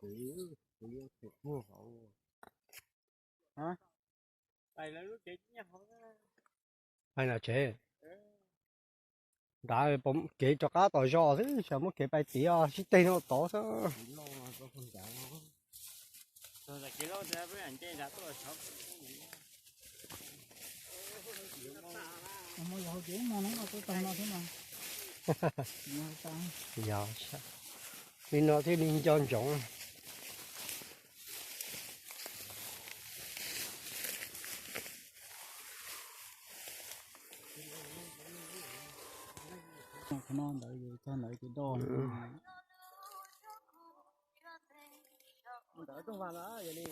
Kuv, kuv yuav tus puag hauv. Hais no tsev. Nrad kev rov qab tom zos xwb, xyov muab kev pais tid os, sib teg no tod xwb. Yog, li no thiaj li nco ntsoov. Qhov no ntawd yus txog ntawd ces do ntawd rooj vag na yog li.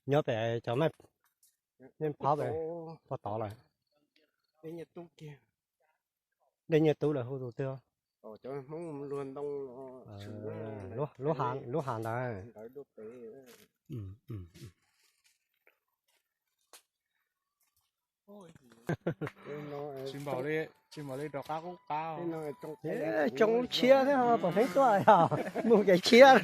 Nyob pem cov mej, mej phab pem, puag tod lawm. Dej Nyiaj Tub lawm hu tus twg? Lub hav ntawd. Tsis npaum li rov qab qub qab. Tsoo tshiab thiab pom pheej tuaj yog mus kev tshiab.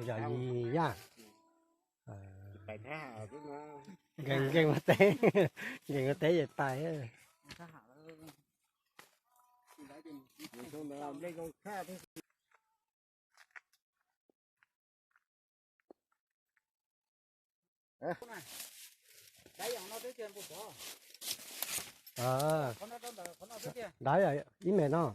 Yam li yaj, nkees nkees ua teb, nkees ua teb ces tais. Nrad ib me no.